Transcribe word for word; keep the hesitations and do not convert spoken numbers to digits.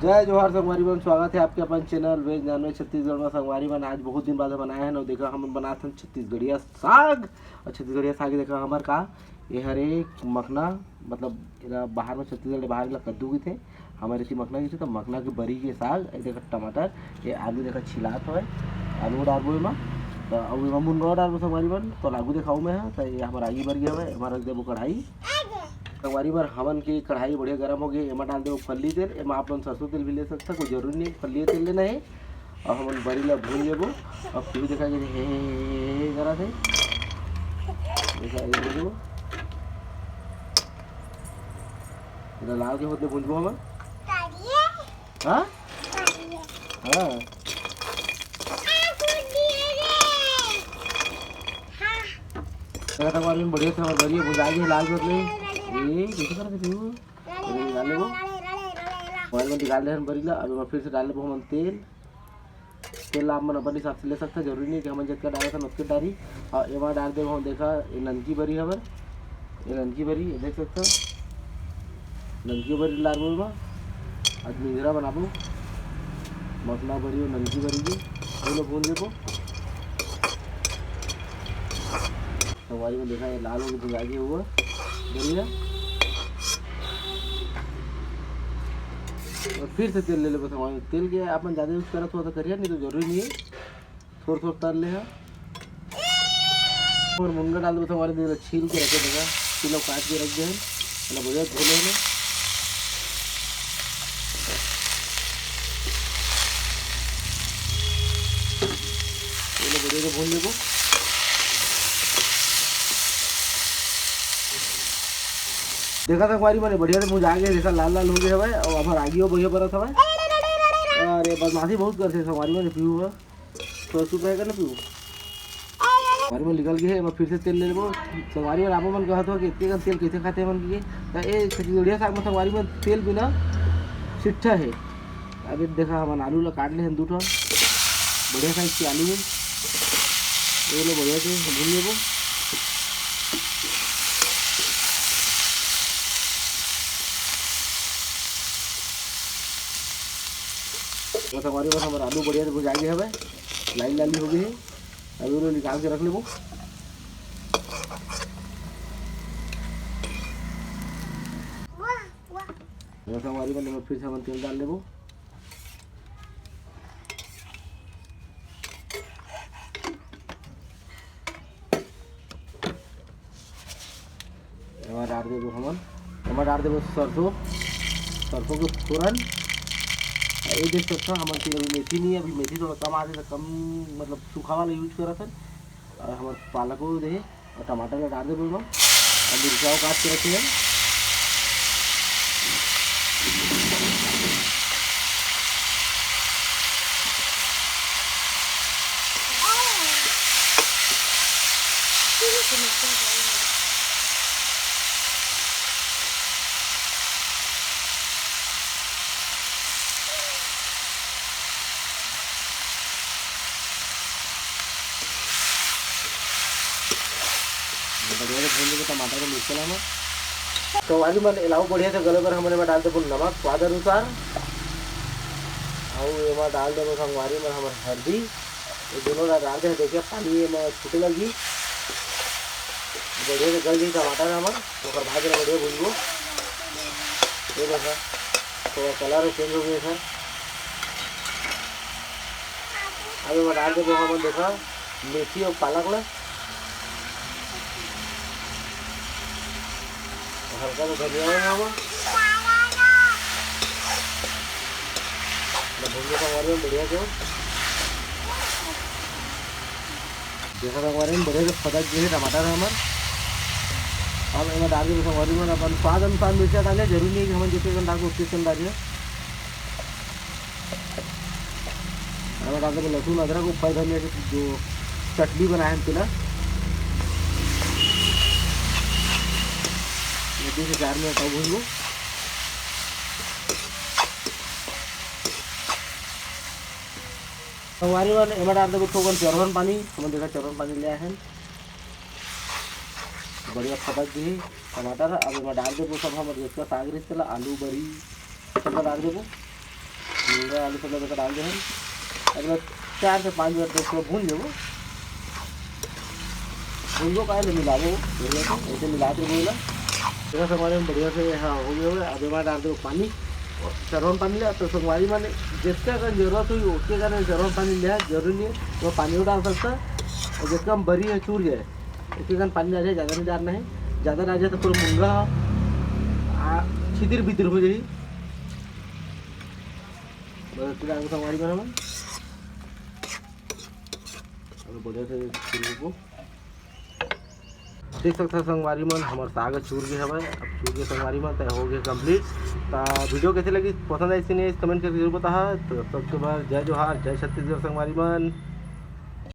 जय जोहार संगवारी मन, स्वागत है आपके अपन चैनल वेज नॉनवेज छत्तीसगढ़ में। संगवारी मन, आज बहुत दिन बाद हमन आए हैं ना, देखा हमन बनात हन छत्तीसगढ़िया साग। और छत्तीसगढ़िया साग देखा हमर का, ये हरे मखना, मतलब एला बाहर में छत्तीसगढ़ ले बाहर ला कद्दू कहिथे, हमर एती मखना कहिथे। तो मखना के बरी के साग, ये देखा टमाटर, ये आलू देखा छिलात हवय, आलू डारबो एमा। तो अउ एमा मुनगा डारबो संगवारी मन, तो लागू देखाऊ मैं हा। तो ये हमर आगी बर गया हवय, एमा रख देबो कढ़ाई। संगवारी मन, हमन के कढ़ाई बढ़िया गरम हो गए, एमा डाल देबो फल्ली तेल, एमा आप मन सरसों तेल भी ले सकता, कोई जरूरी नहीं फल्ली तेल लेना है। अब हमन बरी ला भून लेबो। अब पीहू देखा के हे, हे, हे, हे, हे करत हे। देखा, ये दे देबो। एला लाल के होत ले भूंजबो हमन। हाँ? हाँ। देखा था, बढ़िया से हमर बरी भुंजा गे लाल होत ले। ए, कैसे करत हे पीहू? अरे, निकाल लेबो। मोबाइल में निकाल ले हन बरी ला, अब एमा फिर से डाल लेबो हमन तेल। तेल ला आप मन अपन हिसाब से ले सकथा, जरूरी नहीं कि हमन जतका डालत हन ओतके डारी। और एमा डाल देबो हम, देखा, ये ननकी बरी हबर, ये ननकी बरी, ये देख सकथा, ननकी बरी डालबो एमा। आज निंगरा बनाबो, मखना बरी और ननकी बरी के, दोनों भून लेबो। संगवारी मन देखा, ये लाल होके भुंजा गया हुआ बढ़िया। और फिर से तेल ले लेबो संगवारी। तेल के आप मन ज्यादा यूज करत हो तो करिया, नहीं तो जरूरी नहीं है, थोड़ा थोड़ा तल ले हा। और मुनगा डाल देबो संगवारी, देखा छील के रखे, देखा छील काट के रख दे हन। एला बढ़िया धो ले हन। एला बढ़िया से भून लेबो। देखा संगवारी मन, बढ़िया से भुंजा गे, देखा लाल लाल हो गए हवय और हमर आगियो बढ़िया बरत हवय। अरे बदमाशी बहुत करथे संगवारी मन पीहू ह। थोड़ा चुप रहेगा ना पीहू। संगवारी मन निकल गए हैं, एमा फिर से तेल ले लेबो। संगवारी मन, आप मन कहत हो कि इतने कन तेल कैसे खाते हैं मन के, तो ए छत्तीसगढ़िया साग में संगवारी मन तेल बिना सिट्ठा है। अभी देखा, हमन आलू ला काट ले हन दू ठो, बढ़िया साइज के आलू है। ये लो, बढ़िया से भून लेबो। बस संगवारी मन, हमर आलू बढ़िया से भुंजा गे हवय, लाली लाली हो गए हे। अभी ओला निकाल के रख लेबो। वाह, वाह। बस संगवारी मन, एमा फिर से हमन तेल डाल लेबो। एमा डाल देबो हमन, एमा डाल देबो सरसों, सरसों के फोरन। आ, ये देख सकथव, हमन तीर अभी मेथी नहीं है, अभी मेथी थोड़ा कम आथे, तो कम, मतलब सूखा वाला यूज करत हन। और हमर पालको दे हे, और टमाटर ला डाल देबो एमा, और मिर्चा काट के रखे हन। बढ़िया से भून लेबो टमाटर के मिर्चा ला हमन। संगवारी मन, एला अउ बढ़िया से गले बर हमन एमा डाल देबो नमक स्वाद अनुसार, अउ एमा डाल देबो संगवारी मन हमर हल्दी। ये दोनों ला डाल दे, देखिए पानी एमा छूटे लगही। बढ़िया से गल जाही टमाटर हमर, ओकर बाद एला बढ़िया भूनबो। ये देखा, थोड़ा कलर चेंज हो गया सर। अब एमा डाल देबो हमन, देखा, मेथी और पालक ला। हल्का सा धनिया है हमन। भूंजे संगवारी मन बढ़िया से। देखा संगवारी मन, बढ़िया से फदक गे हे टमाटर हमर। अब एमा डाल देबो संगवारी मन, अपन स्वाद अनुसार मिर्चा डाले, जरूरी नहीं कि हमन जैसे कन डालबो, उसके कन डालिए। एमा डाल देबो लहसुन, अदरक, ऊपर धनिया के जो चटनी बनाए हन तेला। ये दू से चार मिनट अउ भूनबो। संगवारी मन, एमा डाल देबो थोकन चरवन पानी, हमन देखा चरवन पानी ले आए हन। बढ़िया फटक दिही टमाटर। अब एमा डाल देबो सब हमर जतका साग रहिस तेला, आलू, बरी, सब ला डाल देबो। पूरा आलू सब लगा डाल दे हम। अगला चार से पाँच मिनट तक इसको भून लेबो। भूनबो काहे ले मिलाबो, बढ़िया से ऐसे मिलाते रहो ना। देखा संगवारी मन बढ़िया से, हाँ, हो गया होगा। अब एमा डाल दो पानी, सरवन पानी ले। तो संगवारी मन जितका अगर जरूरत होई ओतके अगर सरवन पानी ले, जरूरी नहीं है तो पानी डाल सकता। और जितका हम बरी है चूर जाए, ओतके अगर पानी डाल जाए, ज़्यादा नहीं डालना है। ज़्यादा डाल जाए तो पूरा मुंगा आ, छितिर बितिर हो जाई। बस फिर आगे संगवारी मन हमन और बढ़िया से चूर को देख सकथव संगवारी मन, हमर साग चूर गे हवय। अब चूर गे संगवारी मन, त हो गे complete। त video कैसे लगी, पसंद आई कि नहीं, comment करके जरूर बताहा। तो सबके बाद जय जोहार, जय छत्तीसगढ़ संगवारी मन।